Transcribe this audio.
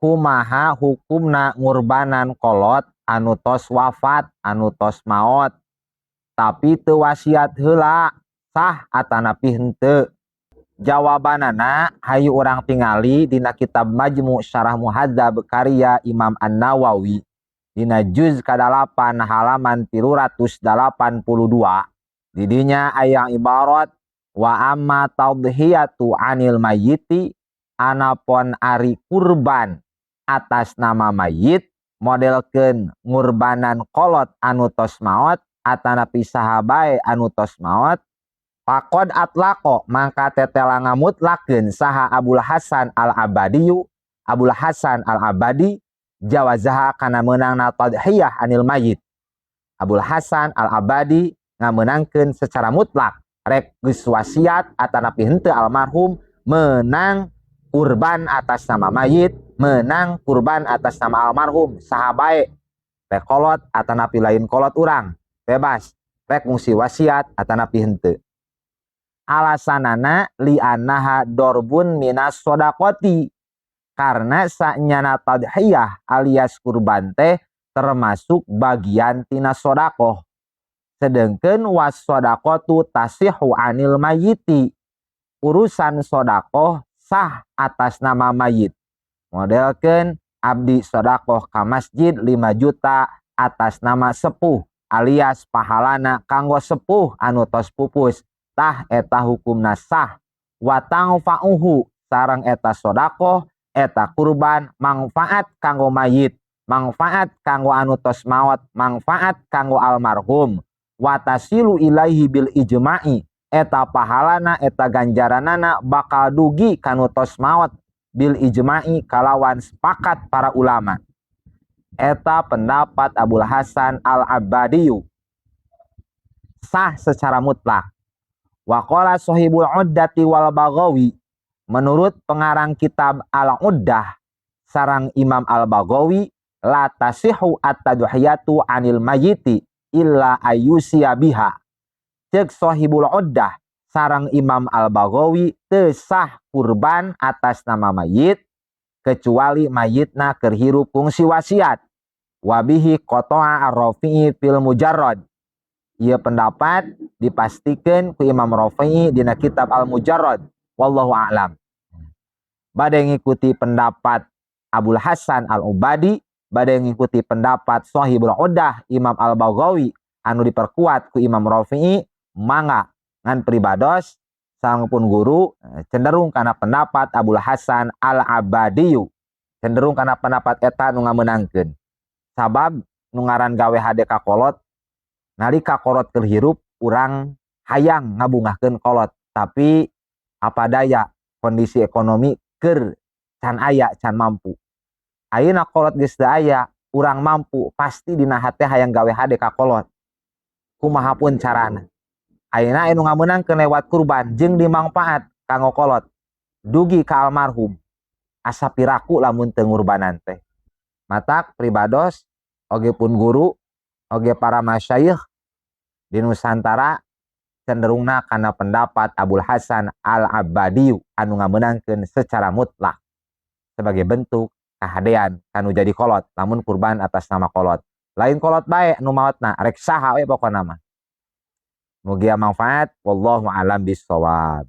Kumaha hukumna ngurbanan kolot anu tos wafat, anu tos maot, tapi teu wasiat heula, sah atanapi henteu? Jawabanana hayu urang tingali dina kitab Majmu' Syarah Muhadzab karya Imam An-Nawawi dina juz ka-8 halaman 382. Didinya aya ibarat wa amma tadhiyatu anil mayyiti, anapon ari kurban atas nama mayit, modelkeun ngurbanan kolot anu tos maot atanapi saha bae anu tos maot, faqod atlaqo, mangka tetela ngamutlakeun saha Abul Hasan Al-Abadiyu, Abul Hasan Al-Abadi, jawazaha kana meunangna tadhiyah anil mayit. Abul Hasan Al-Abadi ngamenangkeun secara mutlak, rek geus wasiat atanapi henteu almarhum, menang kurban atas nama mayit, menang kurban atas nama almarhum saha bae, rek kolot atanapi lain kolot urang, bebas rek ngungsi wasiat atanapi henteu. Alasanana li'annaha dorbun minas sodaqoti, karena sanyana tadhiyah alias kurban teh termasuk bagian tina sodakoh, sedangkan was sodakotu tasihu anil mayiti, urusan sodakoh sah atas nama mayit. Modelkeun abdi sodakoh ka masjid 5 juta atas nama sepuh, alias pahalana kanggo sepuh anu tos pupus, tah eta hukumna sah. Wa tangfa'uhu, sareng eta sodakoh, eta kurban manfaat kanggo mayit, manfaat kanggo anu tos maot, manfaat kanggo almarhum. Wa tasilu ilaihi bil ijma'i, eta pahalana, eta ganjaranana bakal dugi kanu tos maot bil ijma'i, kalawan sepakat para ulama. Eta pendapat Abul Hasan Al-Abadiyu, sah secara mutlak. Waqala Sohibul Uddati wal Baghawi, menurut pengarang kitab Al-Uddah sareng Imam Al-Baghawi, la tasihu at-tadhiyatu anil mayyiti illa ayyusiya biha. Cek Sohibul Uddah sareng Imam Al-Baghawi, teu sah kurban atas nama mayit kecuali mayitna keur hirup kungsi wasiat. Wabihi qata'a Ar-Rafi'i fil Mujarrad. Ieu pendapat dipastikan ku Imam Rafi'i dina kitab Al-Mujarrad. Wallahu a'lam. Bade ngikuti pendapat Abul Hasan Al-Ubadi, bade ngikuti pendapat Sohibul Uddah Imam Al-Baghawi anu diperkuat ku Imam Rafi'i, mangga. Ngan pribados sareng pun guru cenderung kana pendapat Abul Hasan Al-Abadiyu, cenderung kana pendapat eta nu ngamenangkeun. Sabab nu ngaran gawe hade ka kolot, nalika kolot keur hirup urang hayang ngabungahkeun kolot, tapi apa daya kondisi ekonomi keur can aya, can mampu. Ayeuna kolot geus teu aya, urang mampu, pasti dina hate hayang gawe hade ka kolot kumaha pun carana. Ayeuna anu ngamenangkeun lewat kurban jeung dimangfaat kanggo kolot, dugi ka almarhum, asa piraku lamun teu ngurbanan teh. Matak pribados oge pun guru oge para masyayikh di Nusantara cenderungna kana pendapat Abul Hasan Al-Abadiyu anu ngamenangkeun secara mutlak sebagai bentuk kahadean kanu jadi kolot lamun kurban atas nama kolot. Lain kolot bae nu maotna, rek saha we pokona mah. Mugia manfaat, wallahu alam bissawab.